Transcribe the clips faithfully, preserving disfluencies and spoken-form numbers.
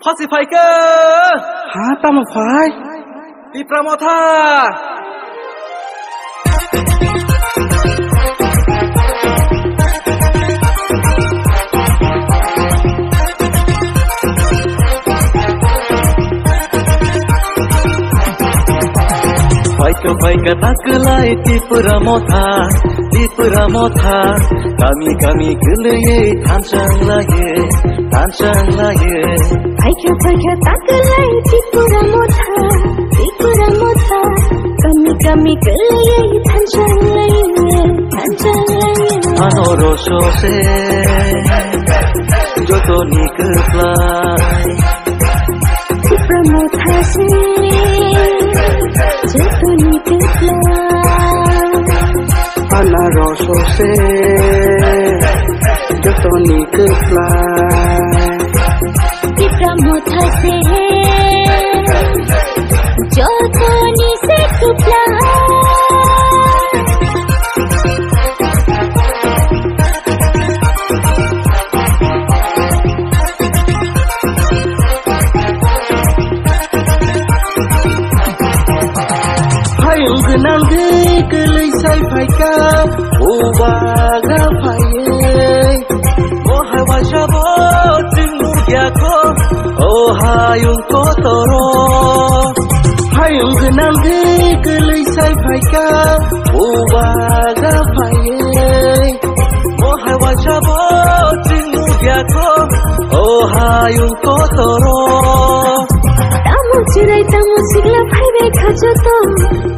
Phasi phaikha. Ha, tamo phai? Tipra Motha. Phaikha, phaikha, taklai Tipra Motha, Tipra Motha, kami, kami kwlwiwi thanchang laiwi, thanchang laiwi. Phaikha, phaikha, taklai Tipra Motha, Tipra Motha, kami, kami kwlwiwi thanchang laiwi, thanchang laiwi. Ano rosose, jotoni kwplai. Tipra Motha se, jotoni kwplai. Anarosose, jotoni kwplai. Tipra Motha se, jotoni se kwplai. Hayung gwnangwi kwlwi sai phaikha, o bagra phaiwi. O hai waisa bo chwng nukya kho, o hayung kotoro. Hayung gwnangwi kwlwi sai phaikha, o bagra phaiwi. O hai waisa bo chwng nukya kho, o hayung kotoro. Tamo chwrai, tamo sikla phaibai kha joto.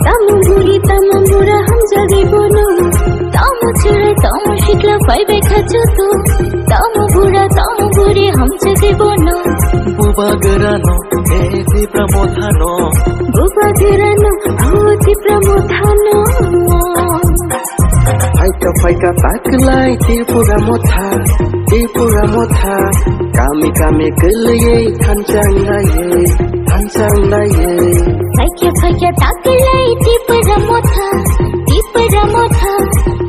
Tamo buri, tamo bura hamjagwi bono. Tamo chwrai, tamo sikla phaibai kha joto. Tamo bura, tamo buri hamjagwi bono. Bubagrano, e Tipra Mothano. Bubagrano, o Tipra Mothano. Phaikha, phaikha, taklai Tipra Motha, Tipra Motha, kami, kami kwlwiwi thanchang laiwi, thanchang laiwi. Phaikha, phaikha, taklai Tipra Motha, Tipra Motha,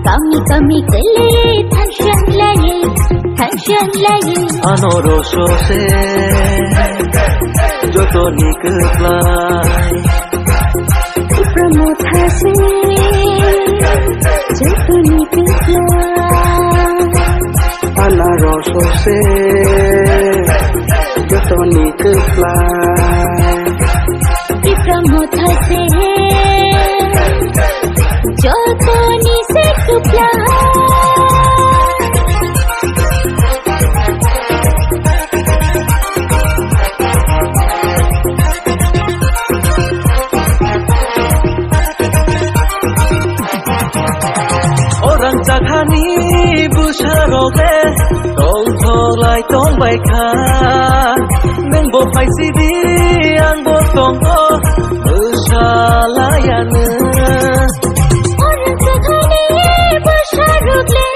kami, kami kwlwiwi thanchang laiwi, thanchang laiwi. Ano rosose, jotoni kwplai. Tipra Motha se, jotoni kwplai. Anarosose, jotoni kwplai. Tipra Motha se, jotoni se kwplai. O rangchak hani bwsarok le tongthok lai tongbai kha. Nwng bo phaisidi, ang bo tongo, bwsa laiya nwng. O rangchak hani bwsarok le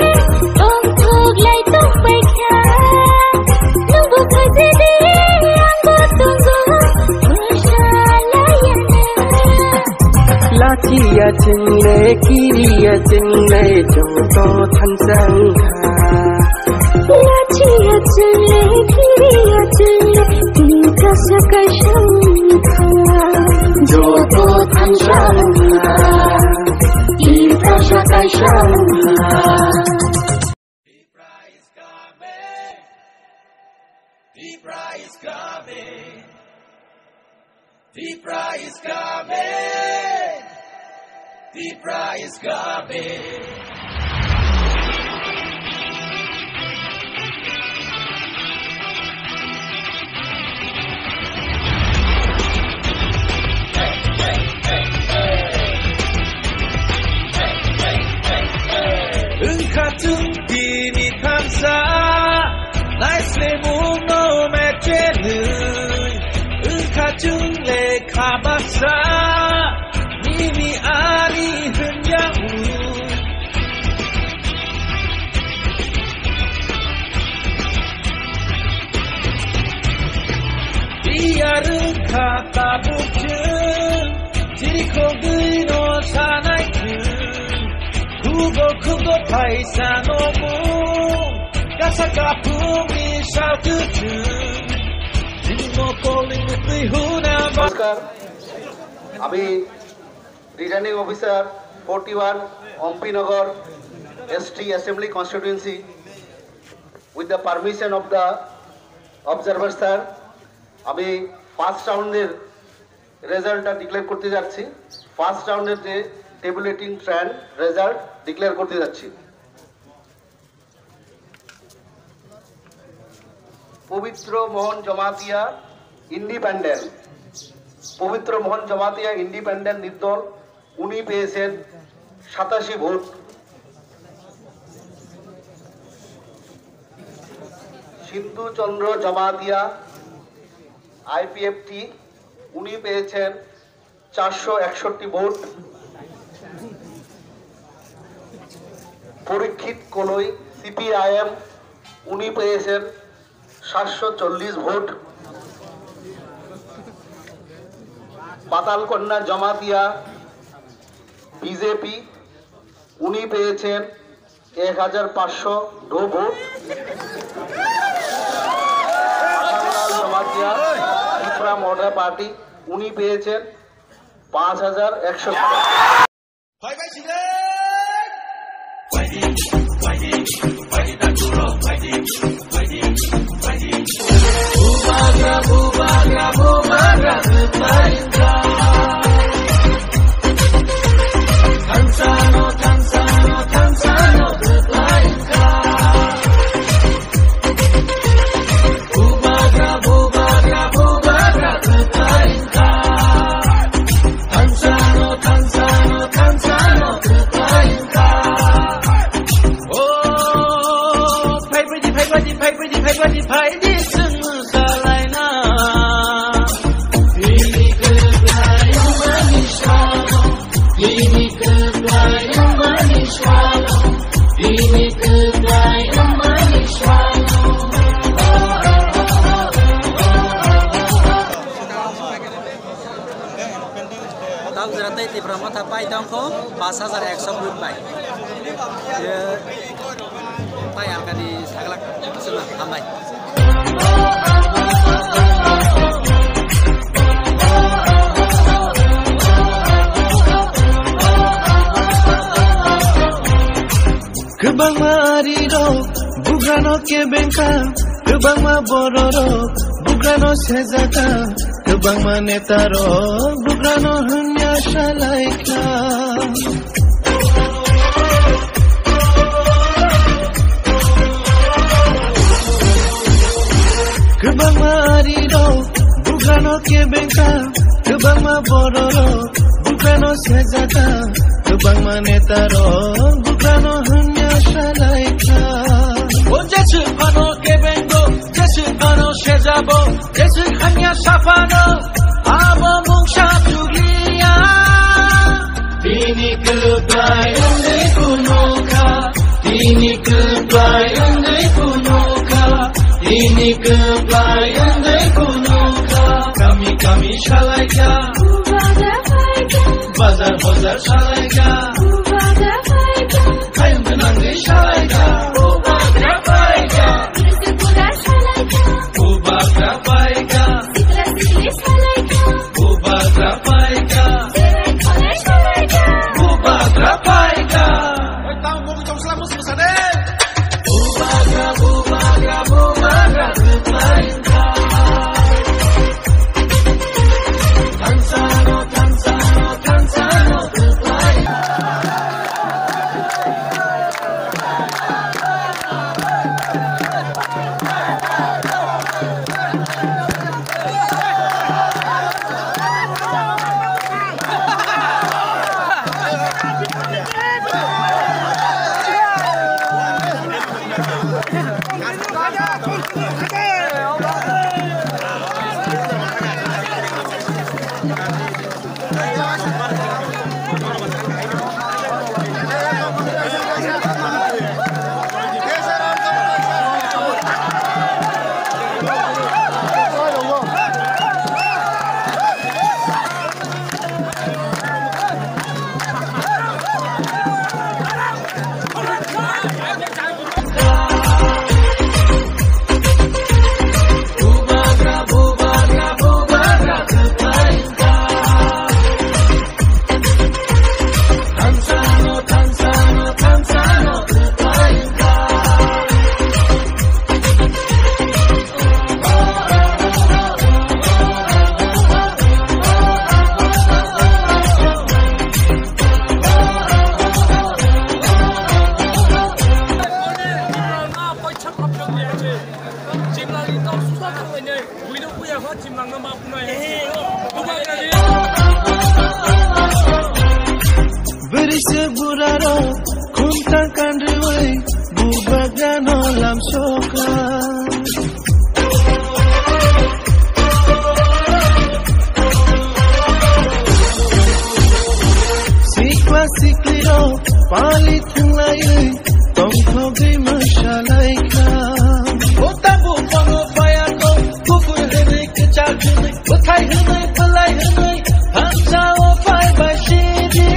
tongthok lai tongbai kha. Nwng bo phaisidi, ang bo tongo, bwsa laiya nwng. Lachiya chwngle, kiriya chwngle, joto thanchang kha. Lachiya chwngle, kiriya chwngle, Tiprasa kaisa wngkha. Joto thansa wngkha, Tiprasa kaisa wngkha. Tipra is coming. Tipra is coming. Tipra is coming! Tipra is coming! Wngkha chwng tini thansa, naislemungno mechenwi. Wngkha chwng lekha baksa, nini ani hwnjao. Tiyar wngkha tabuk chwng, chirikhogwino sanai chwng. Kugo kugo thaisa nomu, kasa kapungni sakuthu, nini mokol ni twi huna ba- নমস্কার, আমি returning officer forty one Ampinagar ST assembly constituency, with the permission of the observer sir, আমি ফার্স্ট রাউন্ডের রেজাল্টটা ডিক্লেয়ার করতে যাচ্ছি। ফার্স্ট রাউন্ডের যে ট্যাবুলেটিং ট্রেন্ড রেজাল্ট ডিক্লেয়ার করতে যাচ্ছি। পবিত্র মোহন জমাতিয়া ইন্ডিপেন্ডেন্ট, পবিত্র মোহন জমাতিয়া ইন্ডিপেন্ডেন্ট নির্দল, উনি পেয়েছেন সাতাশি ভোট। সিন্ধু চন্দ্র জমাতিয়া, আইপিএফটি, উনি পেয়েছেন চারশো একষট্টি ভোট। পরীক্ষিত কলই, সিপিআইএম, উনি পেয়েছেন সাতশো চল্লিশ ভোট। পাতালকন্যা জমাতিয়া, বিজেপি, উনি পেয়েছেন এক হাজার পাঁচশো ভোট। আসামলাল জমাতিয়া, ত্রিপুরা মডার্ন পার্টি, উনি পেয়েছেন পাঁচ হাজার একশো। O, phai baidi, phai baidi, phai baidi, phai baidi, phai di, chwng salaina. Bini kwplai wngmani salo, bini kwplai wngmani salo, bini kwplai wngmani salo. Tang jora tei Tipra Motha pai tong kho pash hajar ekso vote bai. Ye, tai ang kani saglak suna hambai. Kwbangma arirok bugrano kebengkha, kwbangma bororok bugrano sejakha, kwbangma netarok bugrano hwnya salaikha. Kwbangma arirok bugrano kebengkha, kwbangma bororok bugrano sejakha, kwbangma netarok bugrano hwnya salaikha. O jeswk phano kebengo, jeswk phano sejabo, jeswk hamya saphano abo mungsa chugliya. Bini kwplai wngwi phunukha, bini kwplai wngwi phunukha, bini kwplai wngwi phunukha. Kami kami salaikha, bazar bazar salaikha, hayung gwnangwi salaikha. Bubagra paikha. Sikla sikli salaikha. Bubagra paikha. Sirai khonai salaikha. Bubagra paikha. Oi, tamo bo chong sala musu musa de. Bubagra, bubagra, bubagra paikha. Thansano, thansano, thansano paikha. Khunta kandrwi bubagrano lamsokha. Sikla siklirok pali thwnglaiwi tongthogwi mwsalaikha. O tabuk bono phaiyakho, kuphur hwnwi kwchak hwnwi, bwthai hwnwi bwlai hwnwi, thansa o phaibai sidi.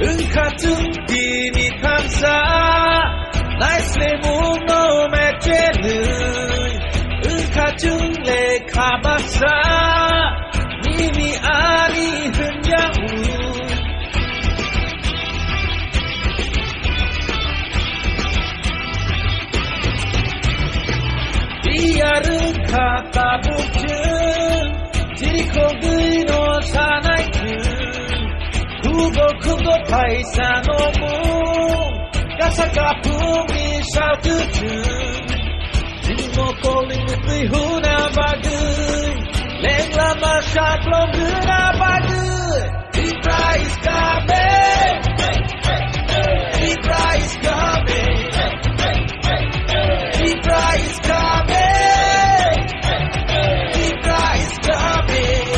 Wngkha chwng tini thansa, naislemungno mechenwi. Wngkha chwng lekha baksa, nini ani hwnyaui. Tiyar wngkha tabuk chwng, chirikhogwino sanai chwng. Khugo khugo phaisa nomo, kasa kaphungni saltwk chwng. Chini mokolni mwtwi huna bagwi, lengla ma saklom huna bagwi. Tipra is coming! Tipra is coming! Tipra is coming! Tipra is coming!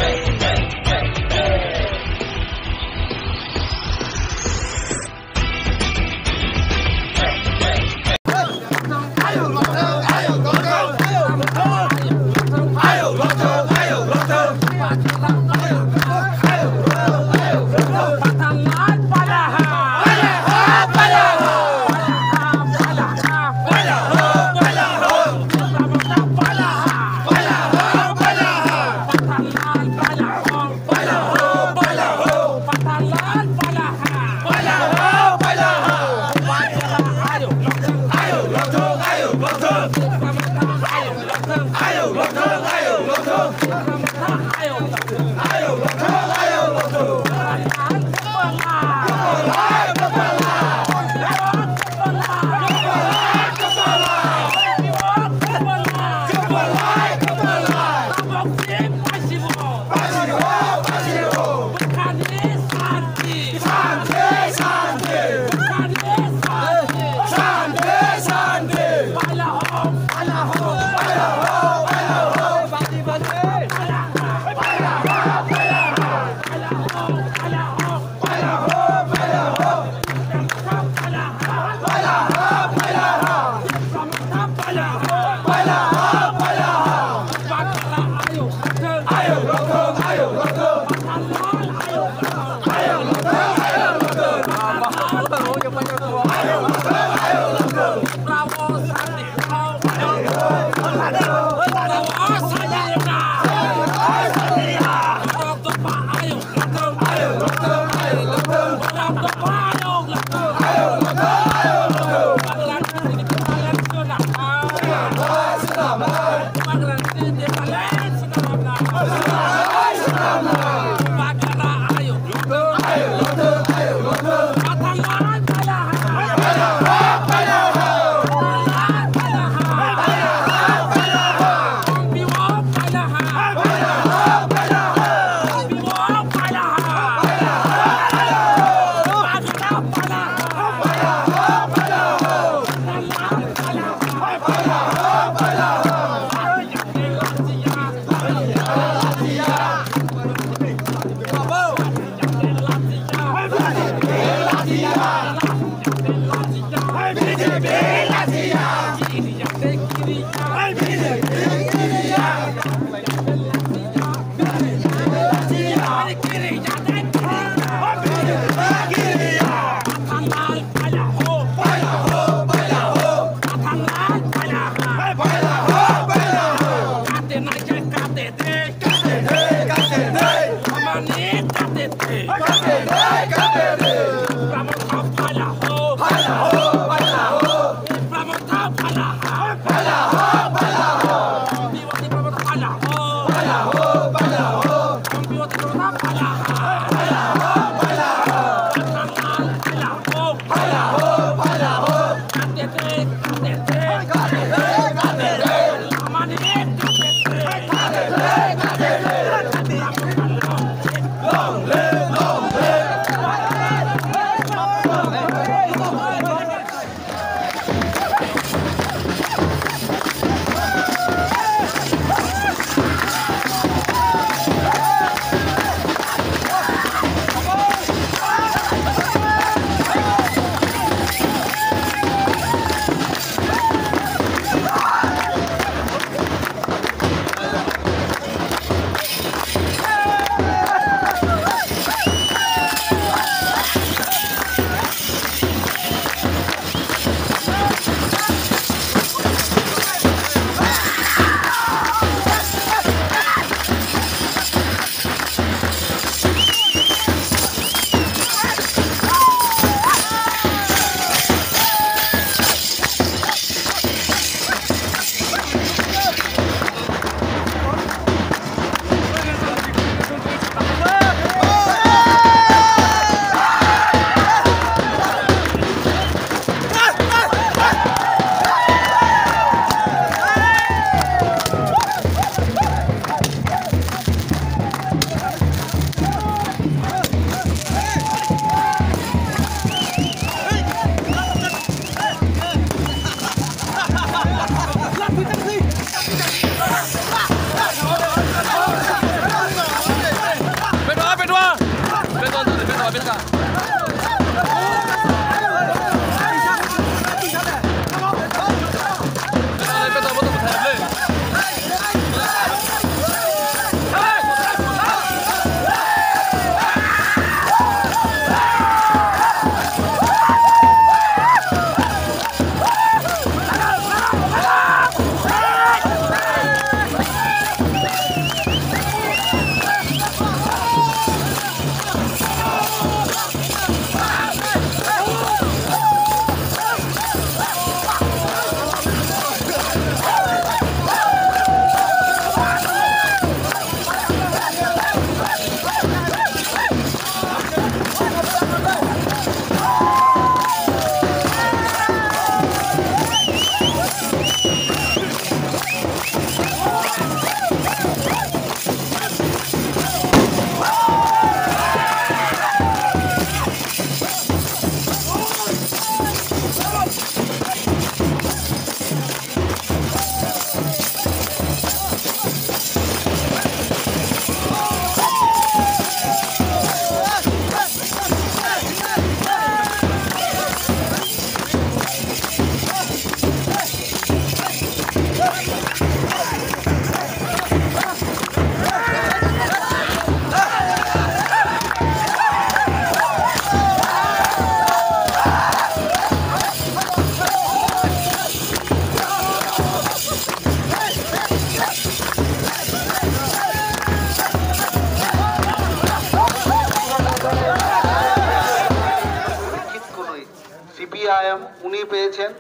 উনি পেয়েছেন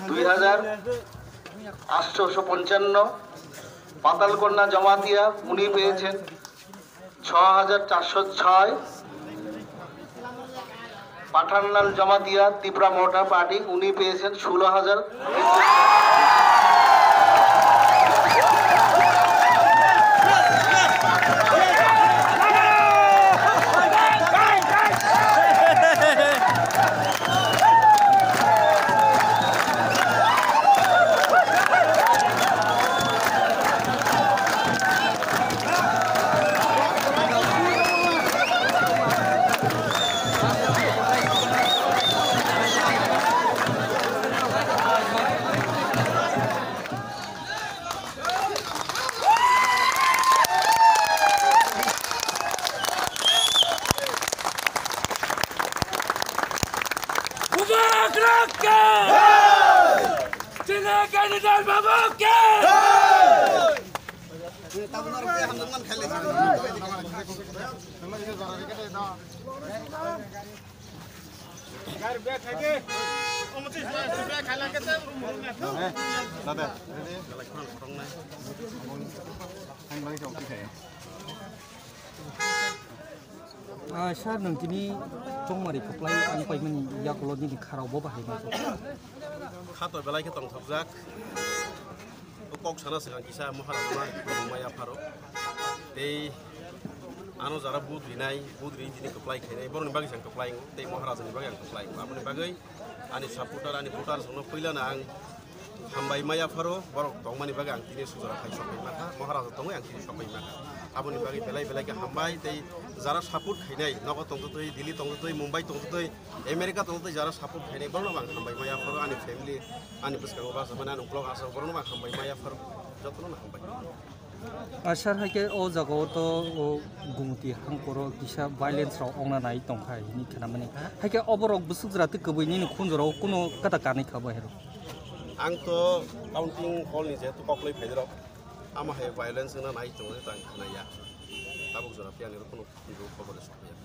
দুই হাজার আটশোশো পঞ্চান্ন। পাতালকন্যা জমাতিয়া উনি পেয়েছেন ছ হাজার চারশো ছয়। পাঠানলাল জমাতিয়া তিপ্রা মোর্চা পার্টি উনি পেয়েছেন ষোলো হাজার। Bubagra ke! Chini candidate Babu ke! Ah, sir, nwng tini chongmari kwplai wng paimani yakulo nini kharao bo bahai ma? Khato belai khe tongthokjak. O kok sana swkang kisa Maharaj no ani khulumung maya pharo. Tei ano jara vote rinai, vote rini tini kwplai khainai, borokni bagwi ang kwplai wngo, tei Maharaj ni bagwi ang kwplai wngo. Aboni bagwi ani supporter, ani voters rokno puilano ang hambai maya pharo, borok tongmani bagwi ang tini sujora phai sokpai makha, Maharaj tongwi ang tini sokpai makha. Aboni bagwi belai belai khe hambai, tei jara support khainai, nogo tongtwtwi, Delhi tongtwtwi, Mumbai tongtwtwi, America tongtwtwi jara support khainai, borokno ang hambai maya pharo, ani family, ani bwskango basa mani, ani uklok asa, borokno ang hambai maya pharo, jotono hambai. Ah, sir, hai khe o jagao to o Gumti hangkoro kisa violence rok ongna nai tongkha hini khnamani. Hai khe oborok bwswk jora tei kwbwi nini khunjorao kuno kata kanwi kha bo hero? Ang to counting hall ni jehetu kokloi phairok, ama hai violence wngna nai tongo ta ang khnaya. Tabuk jora phiya nirok kuno khunju khobor sokya.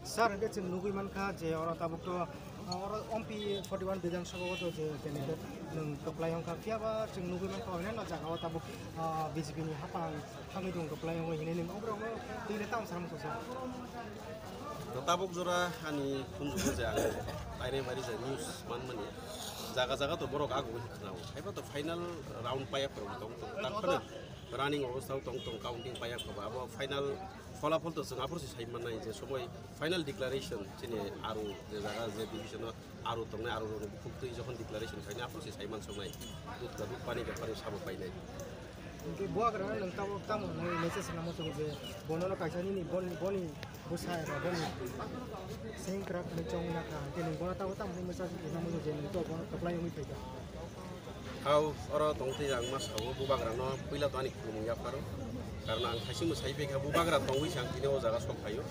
Sir, hwnkhe chwng nugwi mankha je oro tabuk to, ah, oro M P forty one Bidhan Sabha o to je candidate nwng kwplai wngkha, phiya ba chwng nugwi mankha oinano jaga o tabuk, ah, B J P ni hapang thangwi tong kwplai wngwi hinwi nwng oborokno twi le tamo saram sir? To tabuk jora ani khunjugo je ang taire mari je news manmani jaga jaga to borok ago hinwi khnao, haiba to final round paya phuru tong tong, takhwno running obostha o tong tong, counting paya khoba, abo final pholapol to chwng aphuru se sai mannai, je somoi final declaration chini aro je jaga je division o aro tongnai, aro rokni bukhuk twi jokhon declaration khainai, aphuru se sai mansuknai, dudh ka dudh, pani ka pani sabo painai. Hwnkhe bubagra nwng tamo tamo hwnwi message rwna muchungo je bonono kaisa nini boni boni bwsa eba boni sengkrak hwnwi chong nakha, hwnkhe nwng bono tamo tamo hwnwi message rwna muchungo je nwng to bono kwplai wngwi phaikha? Hao, oro tongtwi ang ma sao, bubagrano puila to ani khulumung yapharo. Karon ang khaisingbo sai phaikha, bubagra tongwi se ang tini o jaga sok phaio.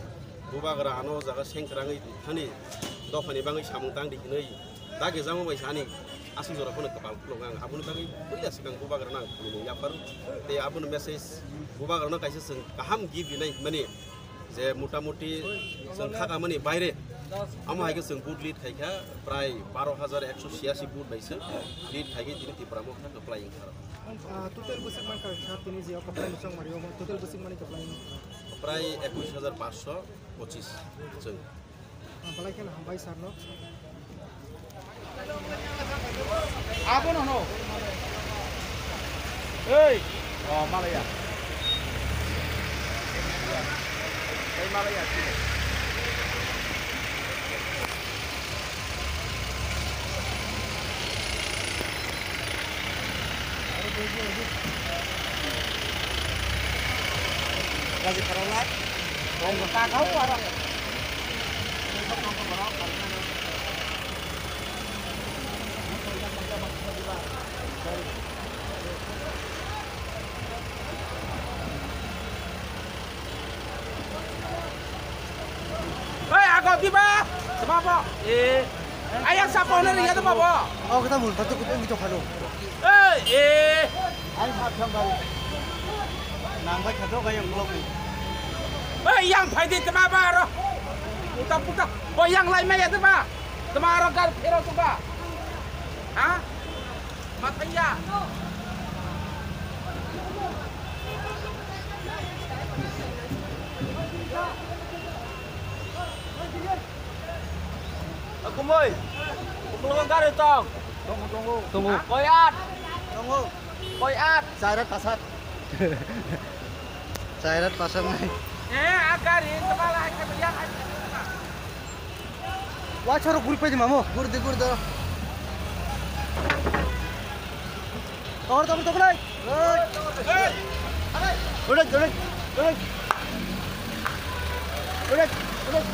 Bubagra ano o jaga sengkrangwi thani dophani bangwi samung tang di hinwi dagi jamo bai se ani aswk jora phano kwpal khulung ang. Aboni bagwi puila swkang bubagrano ang khulumung yapharo. Tei abono message bubagrano kaisa chwng kaham gift rinai hwnmani. Je motamuti chwng khakamani baire, amo hai khe chwng vote lead khai kha, prai baro hajar ekso chhiyasi vote bai se lead khai khe tini Tipra Motha kwplai wngkha. Ah, total bwswk mankha kha tini je o kwplai ni chongmari o, total bwswk mani kwplai wngkha? Prai ekush hajar panchsho pochis chwng. Ah, belai kheno hambai sir no. Abono no. Ei, oh, malaya. Ei, malaya. Gaji kharok lai. Tong kha kau aro. Oi, ago diba? Sema po? Eh. Ayah siapa owner ya tuh, Bapak? Oh, kita mulai satu kutu gitu kalau. Eh, eh. Ai, maaf, yang baru. Nang baik satu kayak blok nih. Eh, yang phaidi tema baro. Puta puta. Oh, yang lain mah ya tuh, Pak. Tama aro gari phero suka. Ha? Matanya. Kumoi. Kumoi gari tong. Tongo, tongo. Tongo. Koi at. Tongo. Koi at. Chairat pasat. Chairat pasat nai. Eh, a gari kepala hai kepala. Wachoro guri paidi mamo. Gurdi, gurdi. Tokor, tokor, tokor nai. Udah, udah, udah. Udah, udah.